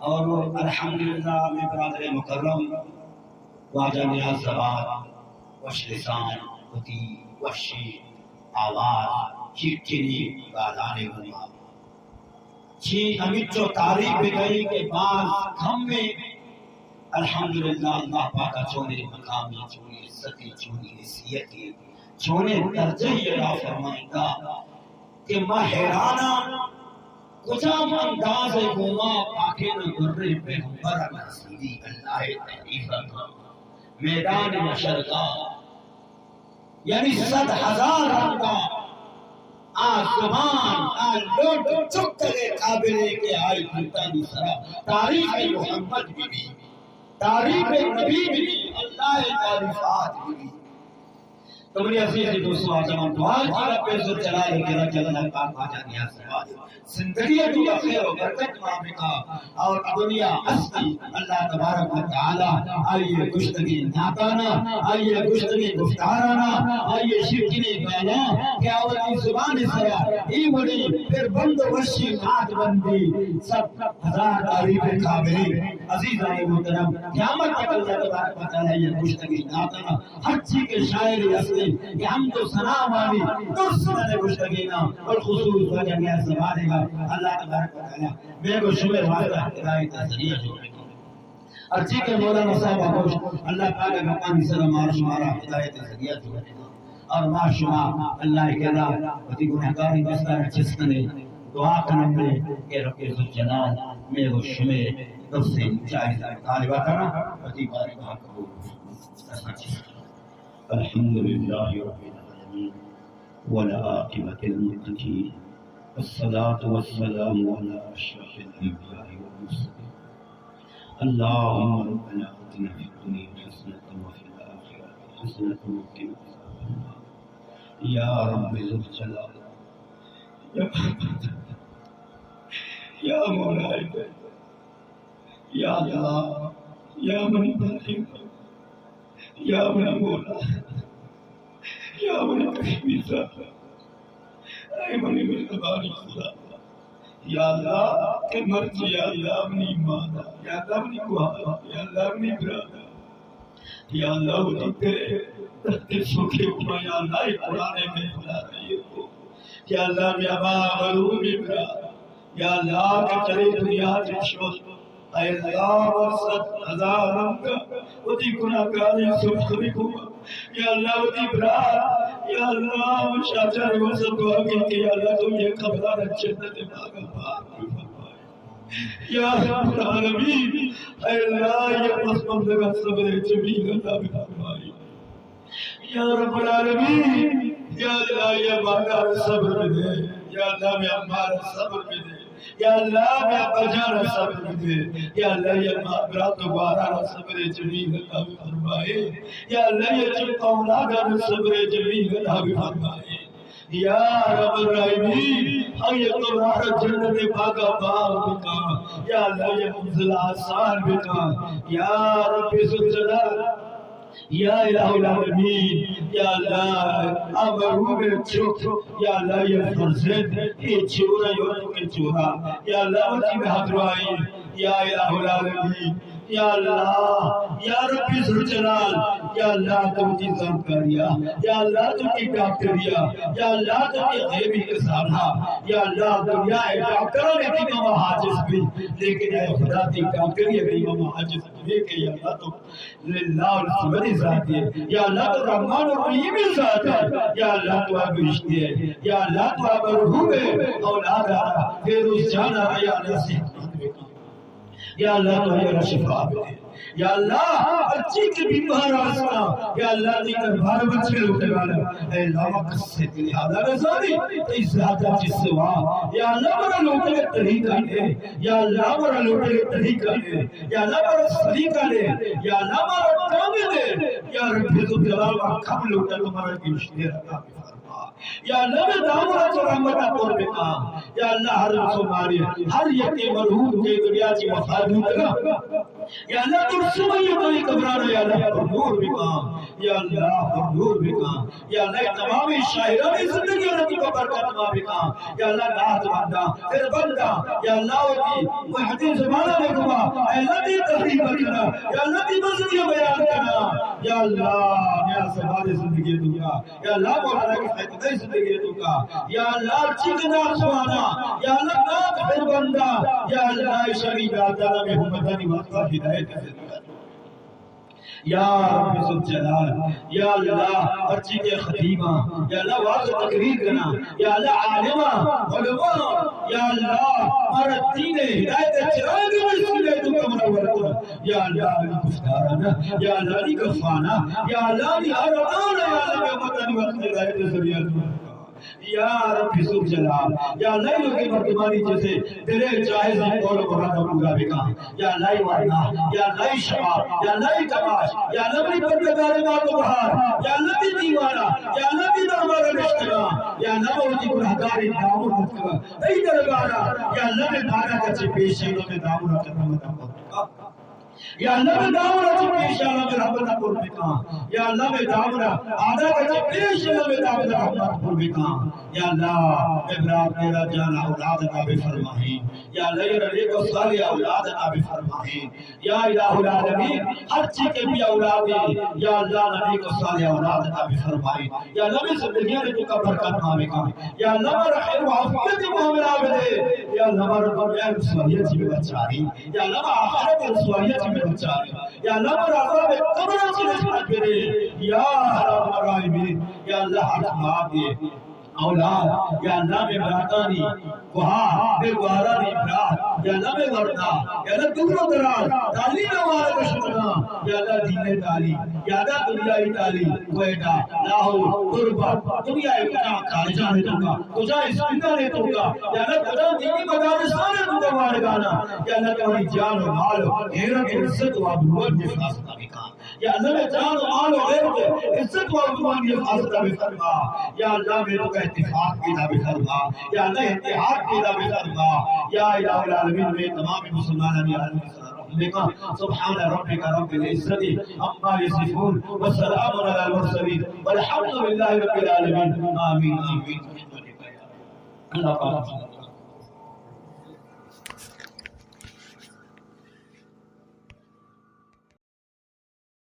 اور الحمدللہ، ہمے برادر مکرم واجہ نیاز زبان، وش لسان، وتی وشیں آواز، شیرکنیں گالانی گوما چی ہمینچو تعریف بکنیں کہ باز کم ایں۔ الحمدللہ، اللہ پاک ءَ چونیں مقامی، چونیں عزتی، چونیں حیثیتی، چونیں درجہ ای عطا فرمائیندا کہ ما حیران آں، کجام انداز ءِ گوما پاکیں گریں پیغمبر ءَ رسیدی، اللہ ءِ تعریف ءَ میدان محشر ءَ، یعنی صد ہزار رنگا آ زبان، آ لڈ چکگ ءِ قابل ایں کہ آئی لڈانی سرا تعریف محمد بہ بی، تعریف نبی بہ بی، اللہ ءِ تعریفات بہ بی۔ تو منی عزیز دوستو، آ زمان دعا کی رب ذوالجلال ءِ کرا کہ اللہ پاک واجہ نیاز زبان زندگی ءَ تو خیر و برکت عطا بکا، اور دنیا ہستی اللہ تبارک و تعالی آئی ءِ گشتگیں نعتانا، آئی ءِ گشتگیں گفتارانا، آئی ءِ شیرکنیں گالاں کہ آ وتی زبان ءِ سرا اے وڑیں پربند و وشیں نعت بندی صد ہزار تعریف ءِ قابل ایں۔ عزیزان محترم، قیامت تک اللہ تبارک و تعالی آئی ءِ گشتگیں نعتانا، ہرچی کہ شاعر ہستی کہ حمد و ثنا وانی درست نہ گشتگینا، بالخصوص واجہ نیاز زبان ءَ اللہ تبارک و تعالی مئے گوں شمئے واسطہ ہدایت ءِ ذریعہ جوڑ بکن۔ ہرچی کہ مولانا صاحب ءَ گوشت، اللہ پاک ءِ گپانی سرا مارا شمارا ہدایت ءِ ذریعہ جوڑ بکن۔ اور ما شما اللہ ءِ کرا وتی گناہگاریں دستاں چست کنیں، دعا کنیں کہ رب ذوالجلال مئے گوں شمئے درستیں جائز طالباتاں وتی بارگاہ ءَ قبول فرمائے۔ الحمد لله رب العالمين، والعاقبة للمتقين، والصلاة والسلام على أشرف الأنبياء والمرسلين. اللهم ربنا آتنا في الدنيا حسنة وفي الآخرة حسنة وقنا عذاب النار. يا رب ذو الجلال، يا، يا مولاي، یا اللہ، یا منی باری، یا منی مولا، یا منی کشمیر، اے منی مہربانی خدا، یا اللہ، کہ مرچی یا اللہ منی مانا، یا اللہ منی گوہارا، یا اللہ منی برادا، یا اللہ وتی دل ءِ درد ءِ سکے گوما، یا اللہ اے قرآن ءِ محفل ءَ را ایر کو۔ یا اللہ مئے ہما مرحومیں برات، یا اللہ کہ چرے دنیا چہ شت، اے اللہ من صد ہزار رنگ وتی گناہگاریں سرخری کو۔ یا اللہ وتی برات، یا اللہ من شاہ جان وسط دعا کی کہ یا اللہ تو اے قبر ءَ را جنت ءِ باغ ءَ بہار بفرمائے۔ یا رب العالمین، اے اللہ، اے پس ماندگاں صبر جمیل عطا بفرمائے۔ یا رب العالمین، یا اللہ، اے ماں ءَ را صبر بدے۔ یا اللہ، مئے اماں ءَ را صبر بدے۔ یا اللہ، مئے ابا جان ءَ را صبر بدے۔ یا اللہ، اے ماں، برات و گوہاراں را صبر جمیل عطا بفرمائے۔ یا اللہ، اے چک اولاداں را صبر جمیل عطا بفرمائے۔ یا رب الراحمین، اے قبراں را جنت ءِ باغ ءَ بہار بکن۔ یا اللہ، اے منزل آسان بکن۔ یا رب ذوالجلال، یا الہ العالمین، یا اللہ، آ مرحوم ءِ چک، یا اللہ، اے فرزند، اے چورا، اے چورا، یا اللہ، وتی بہادرائی، یا الہ العالمین، یا اللہ، یا رب ذوالجلال، یا اللہ تو وتی زانتکاریا، یا اللہ تو وتی ڈاکٹریا، یا اللہ تو وتی غیبی خزانہ، یا اللہ دنیا ءِ ڈاکٹرانی دیما ما عاجز بی، لیکن اے خدا تئی ڈاکٹری دیما ما عاجز نہ بی کہ یا اللہ تو للہ الصمد ذاتے، یا اللہ تو رحمان الرحیم ذاتے، یا اللہ تو آ بہشتی ئے، یا اللہ تو آ مرحوم ءِ اولاد ءَ را، فیروز جان ءَ را یا اللہ صحت مند بکن۔ یا اللہ تو آئی ءَ را شفا بدے۔ یا اللہ ہرچی کہ بیمار ہستاں، یا اللہ تئی دربار ءَ بچے لوٹگانا، اے اللہ ما کسے تئی حالا نہ زانی، تئی ذات ءَ چہ سوا۔ یا اللہ مارا لوٹگ ءِ طریقہ دے، یا اللہ مارا لوٹگ ءِ طریقہ دے، یا اللہ مارا سلیقہ دے، یا اللہ مارا کم دے۔ یا رب ذوالجلال ما کم لوٹاں تو مارا گیشتر عطا فرما۔ یا اللہ مئے دامن ءَ چہ رحمت ءَ پر بکن۔ یا اللہ ہر مسلمانے، ہر یکے مرحوم کہ دنیا چہ وفات بوتگا، یا اللہ، ترسمئی منی قبرانا، یا اللہ، پر نور بکن، یا اللہ، پر نور بکن، یا اللہ، تمام شاعرانی زندگی را تو برکت ما بکن، یا اللہ، نعت بنداں، پھر بنداں، یا اللہ، وتی محدث زمانہ میں گما، اے اللہ، تی تحریف کنا، یا اللہ، تی مزدی بیان کنا، یا اللہ، میاں صاحب زندگی تو کا یا اللہ، مولانا کی خدمت زندگی تو کا، یا اللہ، ہر چیز ناخوانا، یا اللہ، ناخ پھر بندہ، یا اللہ، شری داتا میں امتانی واسطہ ہدایت زندگی۔ یا رب ذوالجلال، یا اللہ، ہر چیز کے خطیبہ، یا اللہ، واضح تقریر کرنا، یا اللہ، عالمہ، علماء، یا اللہ، ہمارا دین ہدایت چراغ میں سینے تو کمرہ ورکو۔ یا اللہ، علی گفتارانا، یا اللہ، علی گفانا، یا اللہ، علی ہر آنا، یا اللہ، میں امتانی واسطے ہدایت ذریعہ تو۔ یا رب ذوالجلال، یا اللہ، لوگ مردمانی جیسے دلے جائز ہیں، قول و مراد پورا بکا۔ یا اللہ، ورنا، یا اللہ، شباب، یا اللہ، کماش، یا اللہ، منی پردگار مات و بہار، یا اللہ، تی دیوانا، یا اللہ، تی دربار نشتگا، یا اللہ، وتی گناہگاری دامن رتکا، تئی دربارا، یا اللہ، میں بارا کچے پیش ہیں، میں دامن رتکا۔ یا اللہ، میں دامن چہ پیش، یا اللہ، میں رحمت پر بکا۔ یا اللہ، میں دامن آدھا کچے پیش، یا اللہ، میں دامن رحمت پر بکا۔ یا اللہ، میں برات میرا جان اولاد عطا بفرمائیں۔ یا اللہ، یہ نیک و صالح اولاد عطا بفرمائیں۔ یا الہ العالمین، ہر چی کے بھی اولاد ہیں، یا اللہ، نیک و صالح اولاد عطا بفرمائیں۔ یا اللہ، میں زندگیاں نے تو کا برکت نہ بکا۔ یا اللہ، ہمارا خیر و عافیت معاملہ بدے۔ یا اللہ، ہمارا دنیا رسوائیت میں بچا رہی۔ یا اللہ، آخرت رسوائیت میں بچا۔ یا اللہ، عذاب قبر سے نجات بدے۔ یا ارحم الراحمین، یا اللہ، ہر ماں دے اولاد، یا اللہ، میں براتانی گوہار، میں گوہارانی برات، یا اللہ، میں ورنا، یا اللہ، دور و دراز، تعلیم وارد شدنا، یا اللہ، دین تعلیم، یا اللہ، دنیائی تعلیم، کوئٹہ، لاہور، تربت، دنیا کجا کالجاں نے تو کا، کجا اسکولاں نے تو کا، یا اللہ، کجا دینی مدارساں نے تو کا وارگانا، یا اللہ، تمہاری جان و مال و غیرت و عزت و آبرو نے حفاظت بکا۔ یا اللہ، میں جان و مال و غیرت، عزت و آبرو نے حفاظت بفرما۔ یا اللہ، میں تو کا اتفاق پیدا بفرما۔ یا اللہ، اتحاد پیدا بفرما۔ یا الہ العالمین، میں تمام مسلمانانی عالم بکا۔ سبحان ربک رب العزت عما یصفون، وسلام علی المرسلین، والحمد للہ رب العالمین۔ آمین، آمین۔ اللہ پاک۔